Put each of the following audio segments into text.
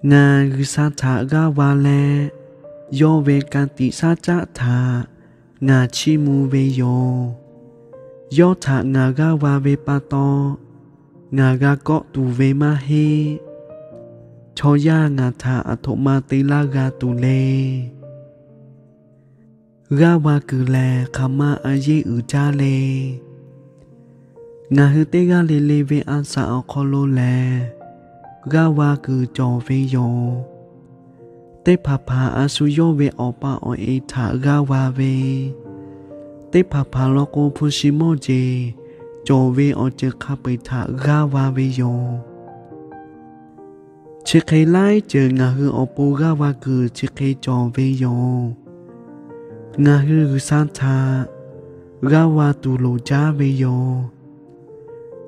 Ngaˬ G'uiˬsha htaꞈ g'aˇ va leh, yawˇ ve ka tiꞈ shaˉ caˆ htaꞈ ngaˬ chiˇ mvuh ve yoˬ. Yawˇ htaꞈ ngaˬ g'aˇ va ve pa taw, ngaˬ g'a kawˆ tuˬ ve maˇ heˆ. Chaw yaˇ ngaˬ htaꞈ aˬ htoꞈ ma te laˇ g'a tuˬ le. G'aˇ va kuiˬ lehˬ, hk'aˬ ma a yeˇ uiˍ jaˇ le. Ngaˬ hui teˇ g'aˇ le le ve a shaꞈ awˬ hk'aw lo lehˬ, g'aˇ va kuiˬ cawˬ ve yoˬ. Teˇ hpaˍ hpaˍ a shu yawˇ ve awˬ pa awˬ e htaꞈ g'aˇ va ve, teˇ hpaˍ hpaˍ law k'o, hpu shi mawˇ jeˬ cawˬ ve awˬ ceuˬ hk'a peu-eˬ htaꞈ g'aˇ va ve yoˬ. Chi hk'e laiˉ ceuˬ ngaˬ hui awˬ pon g'aˇ va kuiˬ chi hk'e cawˬ ve yoˬ. Ngaˬ hui G'uiˬsha htaꞈ g'aˇ va tuˬ loˍ jaˇ ve yoˬ.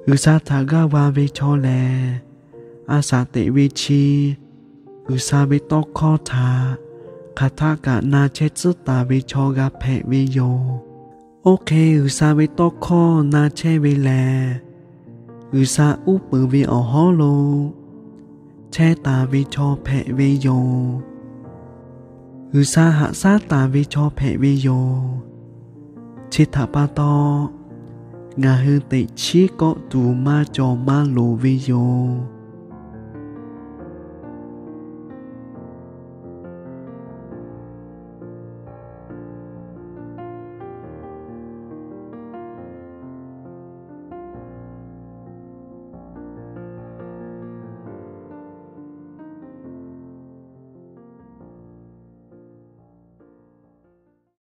G'uiˬsha htaꞈ g'aˇ va ve chaw lehˬ, a shaꞈ teꞈ ve chi G'uiˬsha ve tawˇ hkawˇ htaꞈ hk'aˬ htaˆ kaꞈ na chehˇ tcuhˉ taˍ ve chaw g'a hpehꞈ ve yoˬ. Oˇ hk'e G'uiˬsha ve tawˇ hkawˇ na chehˇ ve lehˬ, G'uiˬsha uˉ peunˍ ve awˬ hawˉ lo chehˇ taˍ ve chaw hpehꞈ ve yoˬ. G'uiˬsha haꞈ shaˉ taˍ ve chaw hpehꞈ ve yoˬ. Chi htaꞈ pa taw, ngaˬ hui teꞈ chiˉ kawˆ tuˬ maˇ cawˬ maˇ loˍ ve yoˬ.